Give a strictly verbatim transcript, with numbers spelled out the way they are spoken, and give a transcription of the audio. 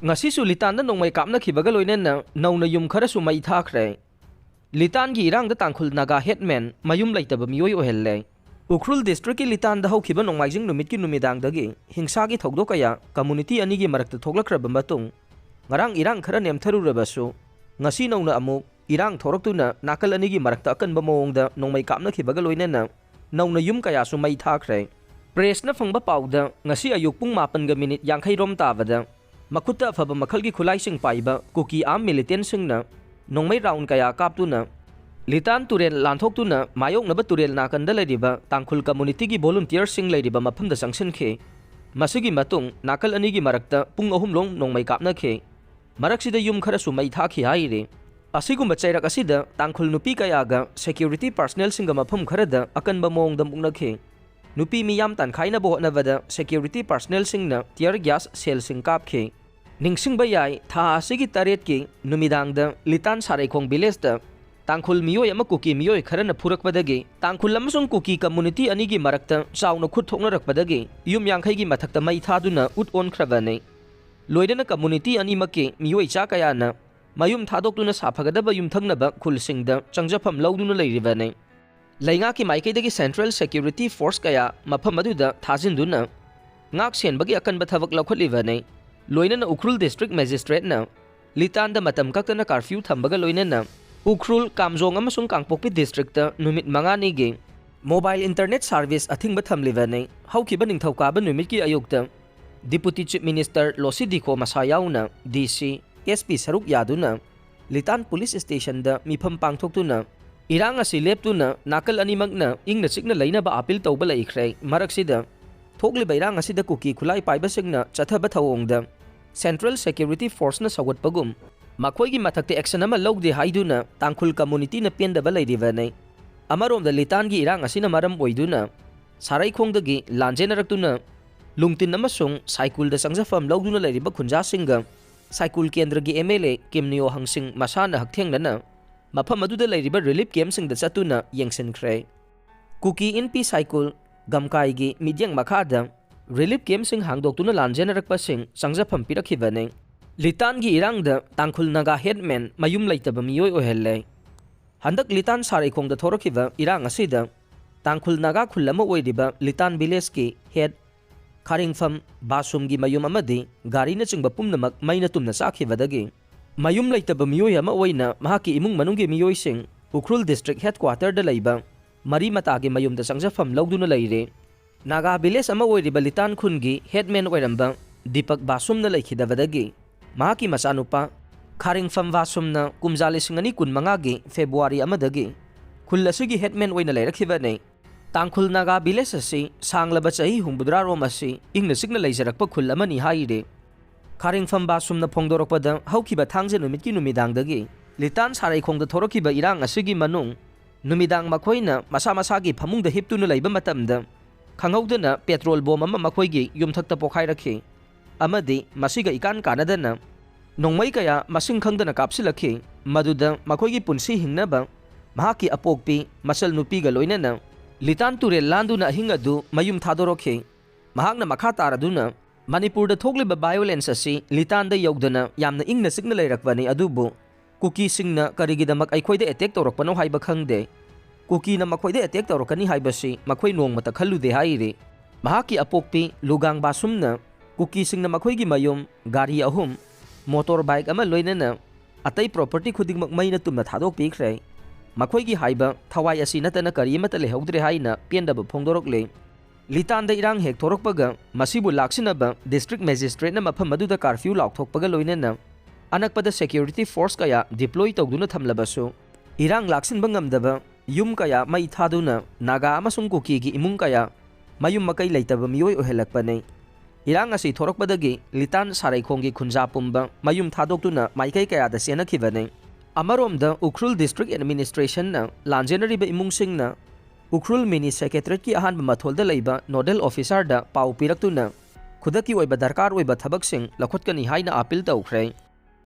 ꯉꯁꯤꯁꯨ ꯂꯤꯇꯥꯟꯗ ꯅꯣꯡꯃꯩ ꯀꯥꯞꯅꯈꯤꯕꯒ ꯂꯣꯏꯅꯅ ꯅꯧꯅ ꯌꯨꯝ ꯈꯔꯁꯨ ꯃꯩ ꯊꯥꯈ꯭ꯔꯦ꯫ ꯂꯤꯇꯥꯟꯒꯤ ꯏꯔꯥꯡꯗ ꯇꯥꯡꯈꯨꯜ ꯅꯥꯒꯥ ꯍꯦꯠꯃꯦꯟ ꯃꯌꯨꯝ ꯂꯩꯇꯕ ꯃꯤꯑꯣꯏ ꯑꯣꯏꯍꯜꯂꯦ꯫ ꯎꯈ꯭ꯔꯨꯜ ꯗꯤꯁꯇ꯭ꯔꯤꯛꯀꯤ ꯂꯤꯇꯥꯟꯗ ꯍꯧꯈꯤꯕ ꯅꯣꯡꯃꯥꯏꯖꯤꯡ ꯅꯨꯃꯤꯠꯀꯤ ꯅꯨꯃꯤꯗꯥꯡꯗꯒꯤ ꯍꯤꯡꯁꯥꯒꯤ ꯊꯧꯗꯣꯛ ꯀꯌꯥ ꯀꯝꯃꯨꯅꯤꯇꯤ ꯑꯅꯤꯒꯤ ꯃꯔꯛꯇ ꯊꯣꯛꯂꯛꯈ꯭ꯔꯕ ꯃꯇꯨꯡ, ꯉꯔꯥꯡ ꯏꯔꯥꯡ ꯈꯔ ꯅꯦꯝꯊꯔꯨꯔꯕꯁꯨ, ꯉꯁꯤ ꯅꯧꯅ ꯑꯃꯨꯛ ꯏꯔꯥꯡ ꯊꯣꯔꯛꯇꯨꯅ ꯅꯥꯀꯜ ꯑꯅꯤꯒꯤ ꯃꯔꯛꯇ ꯑꯀꯟꯕ ꯃꯑꯣꯡꯗ ꯅꯣꯡꯃꯩ ꯀꯥꯞꯅꯈꯤꯕꯒ ꯂꯣꯏꯅꯅ ꯅꯧꯅ ꯌꯨꯝ ꯀꯌꯥꯁꯨ ꯃꯩ ꯊꯥꯈ꯭ꯔꯦ꯫ ꯄ꯭ꯔꯦꯁꯅ ꯐꯪꯕ ꯄꯥꯎꯗ, ꯉꯁꯤ ꯑꯌꯨꯛ ꯄꯨꯡ ꯃꯥꯄꯟꯒ ꯃꯤꯅꯤꯠ ꯌꯥꯡꯈꯩ ꯔꯣꯝ ꯇꯥꯕꯗ ꯃꯈꯨꯠꯇ ꯑꯐꯕ ꯃꯈꯜꯒꯤ ꯈꯨꯠꯂꯥꯏꯁꯤꯡ ꯄꯥꯏꯕ ꯀꯨꯀꯤ ꯑꯥꯔꯝ ꯃꯤꯂꯤꯇꯦꯟꯁꯤꯡꯅ ꯅꯣꯡꯃꯩ ꯔꯥꯎꯟ ꯀꯌꯥ ꯀꯥꯞꯇꯨꯅ ꯂꯤꯇꯥꯟ ꯇꯨꯔꯦꯜ ꯂꯥꯟꯊꯣꯛꯇꯨꯅ ꯃꯥꯌꯣꯛꯅꯕ ꯇꯨꯔꯦꯜ ꯅꯥꯀꯟꯗ ꯂꯩꯔꯤꯕ ꯇꯥꯡꯈꯨꯜ ꯀꯝꯃꯨꯅꯤꯇꯤꯒꯤ ꯚꯣꯂꯨꯟꯇꯤꯌꯔꯁꯤꯡ ꯂꯩꯔꯤꯕ ꯃꯐꯝꯗ ꯆꯪꯁꯤꯟꯈꯤ꯫ ꯃꯁꯤꯒꯤ ꯃꯇꯨꯡ ꯅꯥꯀꯜ ꯑꯅꯤꯒꯤ ꯃꯔꯛꯇ ꯄꯨꯡ ꯑꯍꯨꯝ ꯂꯣꯡ ꯅꯣꯡꯃꯩ ꯀꯥꯞꯅꯈꯤ꯫ ꯃꯔꯛꯁꯤꯗ ꯌꯨꯝ ꯈꯔꯁꯨ ꯃꯩ ꯊꯥꯈꯤ ꯍꯥꯏꯔꯤ꯫ ꯑꯁꯤꯒꯨꯝꯕ ꯆꯩꯔꯛ ꯑꯁꯤꯗ ꯇꯥꯡꯈꯨꯜ ꯅꯨꯄꯤ ꯀꯌꯥꯒ ꯁꯦꯀ꯭ꯌꯨꯔꯤꯇꯤ ꯄꯥꯔꯁꯅꯦꯜꯁꯤꯡꯒ ꯃꯐꯝ ꯈꯔꯗ ꯑꯀꯟꯕ ꯃꯑꯣꯡꯗ ꯃꯨꯛꯅꯈꯤ꯫ ꯅꯨꯄꯤ ꯃꯤꯌꯥꯝ ꯇꯥꯟꯈꯥꯏꯅꯕ ꯍꯣꯠꯅꯕꯗ ꯁꯦꯀ꯭ꯌꯨꯔꯤꯇꯤ ꯄꯥꯔꯁꯅꯦꯜꯁꯤꯡꯅ ꯇꯤꯌꯔ ꯒ꯭ꯌꯥꯁ ꯁꯦꯜꯁꯤꯡ ꯀꯥꯞꯈꯤ꯫ ꯅꯤꯡꯁꯤꯡꯕ ꯌꯥꯏ, ꯊꯥ ꯑꯁꯤꯒꯤ ꯇꯔꯦꯠꯀꯤ ꯅꯨꯃꯤꯗꯥꯡꯗ ꯂꯤꯇꯥꯟ ꯁꯥꯔꯩꯈꯣꯡ ꯚꯤꯂꯦꯖꯇ ꯇꯥꯡꯈꯨꯜ ꯃꯤꯑꯣꯏ ꯑꯃ ꯀꯨꯀꯤ ꯃꯤꯑꯣꯏ ꯈꯔꯅ ꯐꯨꯔꯛꯄꯗꯒꯤ ꯇꯥꯡꯈꯨꯜ ꯑꯃꯁꯨꯡ ꯀꯨꯀꯤ ꯀꯝꯃꯨꯅꯤꯇꯤ ꯑꯅꯤꯒꯤ ꯃꯔꯛꯇ ꯆꯥꯎꯅ ꯈꯨꯠ ꯊꯣꯛꯅꯔꯛꯄꯗꯒꯤ ꯌꯨꯝ ꯌꯥꯡꯈꯩꯒꯤ ꯃꯊꯛꯇ ꯃꯩ ꯊꯥꯗꯨꯅ ꯎꯠ ꯑꯣꯟꯈ꯭ꯔꯕꯅꯤ꯫ ꯂꯣꯏꯅꯅ ꯀꯝꯃꯨꯅꯤꯇꯤ ꯑꯅꯤꯃꯛꯀꯤ ꯃꯤꯑꯣꯏ ꯆꯥ ꯀꯌꯥꯅ ꯃꯌꯨꯝ ꯊꯥꯗꯣꯛꯇꯨꯅ ꯁꯥꯐꯒꯗꯕ ꯌꯨꯝꯊꯪꯅꯕ ꯈꯨꯜꯁꯤꯡꯗ ꯆꯪꯖꯐꯝ ꯂꯧꯗꯨꯅ ꯂꯩꯔꯤꯕꯅꯤ꯫ ꯂꯩꯉꯥꯛꯀꯤ ꯃꯥꯏꯀꯩꯗꯒꯤ ꯁꯦꯟꯇ꯭ꯔꯦꯜ ꯁꯦꯀ꯭ꯌꯨꯔꯤꯇꯤ ꯐꯣꯔꯁ ꯀꯌꯥ ꯃꯐꯝ ꯑꯗꯨꯗ ꯊꯥꯖꯤꯟꯗꯨꯅ ꯉꯥꯛ ꯁꯦꯟꯕꯒꯤ ꯑꯀꯟꯕ ꯊꯕꯛ ꯂꯧꯈꯠꯂꯤꯕꯅꯤ꯫ ꯂꯣꯏꯅꯅ ꯎꯈ꯭ꯔꯨꯜ ꯗꯤꯁꯇ꯭ꯔꯤꯛ ꯃꯦꯖꯤꯁꯇ꯭ꯔꯦꯠꯅ ꯂꯤꯇꯥꯟꯗ ꯃꯇꯝ ꯀꯛꯇꯅ ꯀꯥꯔꯐ꯭ꯌꯨ ꯊꯝꯕꯒ ꯂꯣꯏꯅꯅ ꯎꯈ꯭ꯔꯨꯜ, ꯀꯥꯝꯖꯣꯡ ꯑꯃꯁꯨꯡ ꯀꯥꯡꯄꯣꯛꯄꯤ ꯗꯤꯁꯇ꯭ꯔꯤꯛꯇ ꯅꯨꯃꯤꯠ ꯃꯉꯥꯅꯤꯒꯤ ꯃꯣꯕꯥꯏꯜ ꯏꯟꯇꯔꯅꯦꯠ ꯁꯥꯔꯚꯤꯁ ꯑꯊꯤꯡꯕ ꯊꯝꯂꯤꯕꯅꯤ꯫ ꯍꯧꯈꯤꯕ ꯅꯤꯡꯊꯧꯀꯥꯕ ꯅꯨꯃꯤꯠꯀꯤ ꯑꯌꯨꯛꯇ ꯗꯤꯄꯨꯇꯤ ꯆꯤꯐ ꯃꯤꯅꯤꯁꯇꯔ ꯂꯣꯁꯤ ꯗꯤꯈꯣ ꯃꯁꯥ ꯌꯥꯎꯅ ꯗꯤ ꯁꯤ, ꯑꯦꯁ ꯄꯤ ꯁꯔꯨꯛ ꯌꯥꯗꯨꯅ ꯂꯤꯇꯥꯟ ꯄꯨꯂꯤꯁ ꯁ꯭ꯇꯦꯁꯟꯗ ꯃꯤꯐꯝ ꯄꯥꯡꯊꯣꯛꯇꯨꯅ ꯏꯔꯥꯡ ꯑꯁꯤ ꯂꯦꯞꯇꯨꯅ ꯅꯥꯀꯜ ꯑꯅꯤꯃꯛꯅ ꯏꯪꯅ ꯆꯤꯛꯅ ꯂꯩꯅꯕ ꯑꯥꯄꯤꯜ ꯇꯧꯕ ꯂꯩꯈ꯭ꯔꯦ꯫ ꯃꯔꯛꯁꯤꯗ ꯊꯣꯛꯂꯤꯕ ꯏꯔꯥꯡ ꯑꯁꯤꯗ ꯀꯨꯀꯤ ꯈꯨꯠꯂꯥꯏ ꯄꯥꯏꯕꯁꯤꯡꯅ ꯆꯠꯊꯕ ꯊꯧꯑꯣꯡꯗ ꯁꯦꯟꯇ꯭ꯔꯦꯜ ꯁꯦꯀ꯭ꯌꯨꯔꯤꯇꯤ ꯐꯣꯔꯁꯅ ꯁꯧꯒꯠꯄꯒꯨꯝ ꯃꯈꯣꯏꯒꯤ ꯃꯊꯛꯇ ꯑꯦꯛꯁꯟ ꯑꯃ ꯂꯧꯗꯦ ꯍꯥꯏꯗꯨꯅ ꯇꯥꯡꯈꯨꯜ ꯀꯝꯃꯨꯅꯤꯇꯤꯅ ꯄꯦꯟꯗꯕ ꯂꯩꯔꯤꯕꯅꯤ꯫ ꯑꯃꯔꯣꯝꯗ ꯂꯤꯇꯥꯟꯒꯤ ꯏꯔꯥꯡ ꯑꯁꯤꯅ ꯃꯔꯝ ꯑꯣꯏꯗꯨꯅ ꯁꯥꯔꯩꯈꯣꯡꯗꯒꯤ ꯂꯥꯟꯖꯦꯟꯅꯔꯛꯇꯨꯅ ꯂꯨꯡꯇꯤꯟ ꯑꯃꯁꯨꯡ ꯁꯥꯏꯀꯨꯜꯗ ꯆꯪꯖꯐꯝ ꯂꯧꯗꯨꯅ ꯂꯩꯔꯤꯕ ꯈꯨꯟꯖꯥꯁꯤꯡꯒ ꯁꯥꯏꯀꯨꯜ ꯀꯦꯟꯗ꯭ꯔꯒꯤ ꯑꯦꯝ ꯑꯦꯜ ꯑꯦ ꯀꯤꯝꯅꯤꯌꯣ ꯍꯪꯁꯤꯡ ꯃꯁꯥꯅ ꯍꯛꯊꯦꯡꯅꯅ ꯃꯐꯝ ꯑꯗꯨꯗ ꯂꯩꯔꯤꯕ ꯔꯤꯂꯤꯐ ꯀꯦꯝꯞꯁꯤꯡꯗ ꯆꯠꯇꯨꯅ ꯌꯦꯡꯁꯤꯟꯈ꯭ꯔꯦ꯫ ꯀꯨꯀꯤ ꯏꯟꯄꯤ ꯁꯥꯏꯀꯨꯜ ꯒꯝꯀꯥꯏꯒꯤ ꯃꯤꯠꯌꯦꯡ ꯃꯈꯥꯗ ꯔꯤꯂꯤꯐ ꯀꯦꯝꯞꯁꯤꯡ ꯍꯥꯡꯗꯣꯛꯇꯨꯅ ꯂꯥꯟꯖꯦꯟꯅꯔꯛꯄꯁꯤꯡ ꯆꯪꯖꯐꯝ ꯄꯤꯔꯛꯈꯤꯕꯅꯤ꯫ ꯂꯤꯇꯥꯟꯒꯤ ꯏꯔꯥꯡꯗ ꯇꯥꯡꯈꯨꯜ ꯅꯥꯒꯥ ꯍꯦꯠꯃꯦꯟ ꯃꯌꯨꯝ ꯂꯩꯇꯕ ꯃꯤꯑꯣꯏ ꯑꯣꯏꯍꯜꯂꯦ꯫ ꯍꯟꯗꯛ ꯂꯤꯇꯥꯟ ꯁꯥꯔꯩꯈꯣꯡꯗ ꯊꯣꯔꯛꯈꯤꯕ ꯏꯔꯥꯡ ꯑꯁꯤꯗ ꯇꯥꯡꯈꯨꯜ ꯅꯥꯒꯥ ꯈꯨꯜ ꯑꯃ ꯑꯣꯏꯔꯤꯕ ꯂꯤꯇꯥꯟ ꯚꯤꯂꯦꯖꯀꯤ ꯍꯦꯠ ꯈꯥꯔꯦꯡꯐꯝ ꯕꯥꯁꯨꯝꯒꯤ ꯃꯌꯨꯝ ꯑꯃꯗꯤ ꯒꯥꯔꯤꯅꯆꯤꯡꯕ ꯄꯨꯝꯅꯃꯛ ꯃꯩꯅ ꯇꯨꯝꯅ ꯆꯥꯛꯈꯤꯕꯗꯒꯤ ꯃꯌꯨꯝ ꯂꯩꯇꯕ ꯃꯤꯑꯣꯏ ꯑꯃ ꯑꯣꯏꯅ ꯃꯍꯥꯛꯀꯤ ꯏꯃꯨꯡ ꯃꯅꯨꯡꯒꯤ ꯃꯤꯑꯣꯏꯁꯤꯡ ꯎꯈ꯭ꯔꯨꯜ ꯗꯤꯁꯇ꯭ꯔꯤꯛ ꯍꯦꯗꯀ꯭ꯋꯥꯇꯔꯗ ꯂꯩꯕ ꯃꯔꯤ ꯃꯇꯥꯒꯤ ꯃꯌꯨꯝꯗ ꯆꯪꯖꯐꯝ ꯂꯧꯗꯨꯅ ꯂꯩꯔꯦ꯫ ꯅꯥꯒꯥ ꯚꯤꯂꯦꯖ ꯑꯃ ꯑꯣꯏꯔꯤꯕ ꯂꯤꯇꯥꯟ ꯈꯨꯟꯒꯤ ꯍꯦꯠꯃꯦꯟ ꯑꯣꯏꯔꯝꯕ ꯗꯤꯄꯛ ꯕꯥꯁꯨꯝꯅ ꯂꯩꯈꯤꯗꯕꯗꯒꯤ ꯃꯍꯥꯛꯀꯤ ꯃꯆꯥꯅꯨꯄꯥ ꯈꯥꯔꯦꯡꯐꯝ ꯕꯥꯁꯨꯝꯅ ꯀꯨꯝꯖꯥ ꯂꯤꯁꯤꯡ ꯑꯅꯤ ꯀꯨꯟ ꯃꯉꯥꯒꯤ ꯐꯦꯕ꯭ꯔꯨꯋꯥꯔꯤ ꯑꯃꯗꯒꯤ ꯈꯨꯜ ꯑꯁꯤꯒꯤ ꯍꯦꯠꯃꯦꯟ ꯑꯣꯏꯅ ꯂꯩꯔꯛꯈꯤꯕꯅꯤ꯫ ꯇꯥꯡꯈꯨꯜ ꯅꯥꯒꯥ ꯚꯤꯂꯦꯖ ꯑꯁꯤ ꯁꯥꯡꯂꯕ ꯆꯍꯤ ꯍꯨꯝꯐꯨꯇꯔꯥꯔꯣꯝ ꯑꯁꯤ ꯏꯪꯅ ꯆꯤꯛꯅ ꯂꯩꯖꯔꯛꯄ ꯈꯨꯜ ꯑꯃꯅꯤ ꯍꯥꯏꯔꯤ꯫ ꯈꯥꯔꯦꯡꯐꯝ ꯕꯥꯁꯨꯝꯅ ꯐꯣꯡꯗꯣꯔꯛꯄꯗ ꯍꯧꯈꯤꯕ ꯊꯥꯡꯖ ꯅꯨꯃꯤꯠꯀꯤ ꯅꯨꯃꯤꯗꯥꯡꯗꯒꯤ ꯂꯤꯇꯥꯟ ꯁꯥꯔꯩꯈꯣꯡꯗ ꯊꯣꯔꯛꯈꯤꯕ ꯏꯔꯥꯡ ꯑꯁꯤꯒꯤ ꯃꯅꯨꯡ ꯅꯨꯃꯤꯗꯥꯡ ꯃꯈꯣꯏꯅ ꯃꯁꯥ ꯃꯁꯥꯒꯤ ꯐꯃꯨꯡꯗ ꯍꯤꯞꯇꯨꯅ ꯂꯩꯕ ꯃꯇꯝꯗ ꯈꯪꯍꯧꯗꯅ ꯄꯦꯇ꯭ꯔꯣꯜ ꯕꯣꯝ ꯑꯃ ꯃꯈꯣꯏꯒꯤ ꯌꯨꯝꯊꯛꯇ ꯄꯣꯈꯥꯏꯔꯛꯈꯤ ꯑꯃꯗꯤ ꯃꯁꯤꯒ ꯏꯀꯥꯟ ꯀꯥꯟꯅꯗꯅ ꯅꯣꯡꯃꯩ ꯀꯌꯥ ꯃꯁꯤꯡ ꯈꯪꯗꯅ ꯀꯥꯞꯁꯤꯜꯂꯛꯈꯤ꯫ ꯃꯗꯨꯗ ꯃꯈꯣꯏꯒꯤ ꯄꯨꯟꯁꯤ ꯍꯤꯡꯅꯕ ꯃꯍꯥꯛꯀꯤ ꯑꯄꯣꯛꯄꯤ ꯃꯆꯜ ꯅꯨꯄꯤꯒ ꯂꯣꯏꯅꯅ ꯂꯤꯇꯥꯟ ꯇꯨꯔꯦꯜ ꯂꯥꯟꯗꯨꯅ ꯑꯍꯤꯡ ꯑꯗꯨ ꯃꯌꯨꯝ ꯊꯥꯗꯣꯔꯛꯈꯤ꯫ ꯃꯍꯥꯛꯅ ꯃꯈꯥ ꯇꯥꯔꯗꯨꯅ ꯃꯅꯤꯄꯨꯔꯗ ꯊꯣꯛꯂꯤꯕ ꯚꯥꯏꯑꯣꯂꯦꯟꯁ ꯑꯁꯤ ꯂꯤꯇꯥꯟꯗ ꯌꯧꯗꯅ ꯌꯥꯝꯅ ꯏꯪꯅ ꯆꯤꯛꯅ ꯂꯩꯔꯛꯄꯅꯤ, ꯑꯗꯨꯕꯨ ꯀꯨꯀꯤꯁꯤꯡꯅ ꯀꯔꯤꯒꯤꯗꯃꯛ ꯑꯩꯈꯣꯏꯗ ꯑꯦꯇꯦꯛ ꯇꯧꯔꯛꯄꯅꯣ ꯍꯥꯏꯕ ꯈꯪꯗꯦ꯫ ꯀꯨꯀꯤꯅ ꯃꯈꯣꯏꯗ ꯑꯦꯇꯦꯛ ꯇꯧꯔꯛꯀꯅꯤ ꯍꯥꯏꯕꯁꯤ ꯃꯈꯣꯏ ꯅꯣꯡꯃꯇ ꯈꯜꯂꯨꯗꯦ ꯍꯥꯏꯔꯤ꯫ ꯃꯍꯥꯛꯀꯤ ꯑꯄꯣꯛꯄꯤ ꯂꯨꯒꯥꯡ ꯕꯥꯁꯨꯝꯅ ꯀꯨꯀꯤꯁꯤꯡꯅ ꯃꯈꯣꯏꯒꯤ ꯃꯌꯨꯝ, ꯒꯥꯔꯤ ꯑꯍꯨꯝ, ꯃꯣꯇꯣꯔ ꯕꯥꯏꯛ ꯑꯃ ꯂꯣꯏꯅꯅ ꯑꯇꯩ ꯄ꯭ꯔꯣꯄꯔꯇꯤ ꯈꯨꯗꯤꯡꯃꯛ ꯃꯩꯅ ꯇꯨꯝꯅ ꯊꯥꯗꯣꯛꯄꯤꯈ꯭ꯔꯦ꯫ ꯃꯈꯣꯏꯒꯤ ꯍꯥꯏꯕ ꯊꯋꯥꯏ ꯑꯁꯤ ꯅꯠꯇꯅ ꯀꯔꯤ ꯑꯃꯠꯇ ꯂꯩꯍꯧꯗ꯭ꯔꯦ ꯍꯥꯏꯅ ꯄꯦꯟꯗꯕ ꯐꯣꯡꯗꯣꯔꯛꯂꯦ꯫ ꯂꯤꯇꯥꯟꯗ ꯏꯔꯥꯡ ꯍꯦꯛ ꯊꯣꯔꯛꯄꯒ ꯃꯁꯤꯕꯨ ꯂꯥꯛꯁꯤꯟꯅꯕ ꯗꯤꯁꯇ꯭ꯔꯤꯛ ꯃꯦꯖꯤꯁꯇ꯭ꯔꯦꯠꯅ ꯃꯐꯝ ꯑꯗꯨꯗ ꯀꯥꯔꯐ꯭ꯌꯨ ꯂꯥꯎꯊꯣꯛꯄꯒ ꯂꯣꯏꯅꯅ ꯑꯅꯛꯄꯗ ꯁꯦꯀ꯭ꯌꯨꯔꯤꯇꯤ ꯐꯣꯔꯁ ꯀꯌꯥ ꯗꯤꯄ꯭ꯂꯣꯏ ꯇꯧꯗꯨꯅ ꯊꯝꯂꯕꯁꯨ ꯏꯔꯥꯡ ꯂꯥꯛꯁꯤꯟꯕ ꯉꯝꯗꯕ ꯌꯨꯝ ꯀꯌꯥ ꯃꯩ ꯊꯥꯗꯨꯅ ꯅꯥꯒꯥ ꯑꯃꯁꯨꯡ ꯀꯨꯀꯤꯒꯤ ꯏꯃꯨꯡ ꯀꯌꯥ ꯃꯌꯨꯝ ꯃꯀꯩ ꯂꯩꯇꯕ ꯃꯤꯑꯣꯏ ꯑꯣꯏꯍꯜꯂꯛꯄꯅꯤ꯫ ꯏꯔꯥꯡ ꯑꯁꯤ ꯊꯣꯔꯛꯄꯗꯒꯤ ꯂꯤꯇꯥꯟ ꯁꯥꯔꯩꯈꯣꯡꯒꯤ ꯈꯨꯟꯖꯥ ꯄꯨꯝꯕ ꯃꯌꯨꯝ ꯊꯥꯗꯣꯛꯇꯨꯅ ꯃꯥꯏꯀꯩ ꯀꯌꯥꯗ ꯆꯦꯟꯅꯈꯤꯕꯅꯤ꯫ ꯑꯃꯔꯣꯝꯗ ꯎꯈ꯭ꯔꯨꯜ ꯗꯤꯁꯇ꯭ꯔꯤꯛ ꯑꯦꯗꯃꯤꯅꯤꯁꯇ꯭ꯔꯦꯁꯟꯅ ꯂꯥꯟꯖꯦꯟꯅꯔꯤꯕ ꯏꯃꯨꯡꯁꯤꯡꯅ ꯎꯈ꯭ꯔꯨꯜ ꯃꯤꯅꯤ ꯁꯦꯀ꯭ꯔꯦꯇꯔꯤꯌꯦꯠꯀꯤ ꯑꯍꯥꯟꯕ ꯃꯊꯣꯜꯗ ꯂꯩꯕ ꯅꯣꯗꯦꯜ ꯑꯣꯐꯤꯁꯥꯔꯗ ꯄꯥꯎ ꯄꯤꯔꯛꯇꯨꯅ ꯈꯨꯗꯛꯀꯤ ꯑꯣꯏꯕ ꯗꯔꯀꯥꯔ ꯑꯣꯏꯕ ꯊꯕꯛꯁꯤꯡ ꯂꯧꯈꯠꯀꯅꯤ ꯍꯥꯏꯅ ꯑꯥꯄꯤꯜ ꯇꯧꯈ꯭ꯔꯦ꯫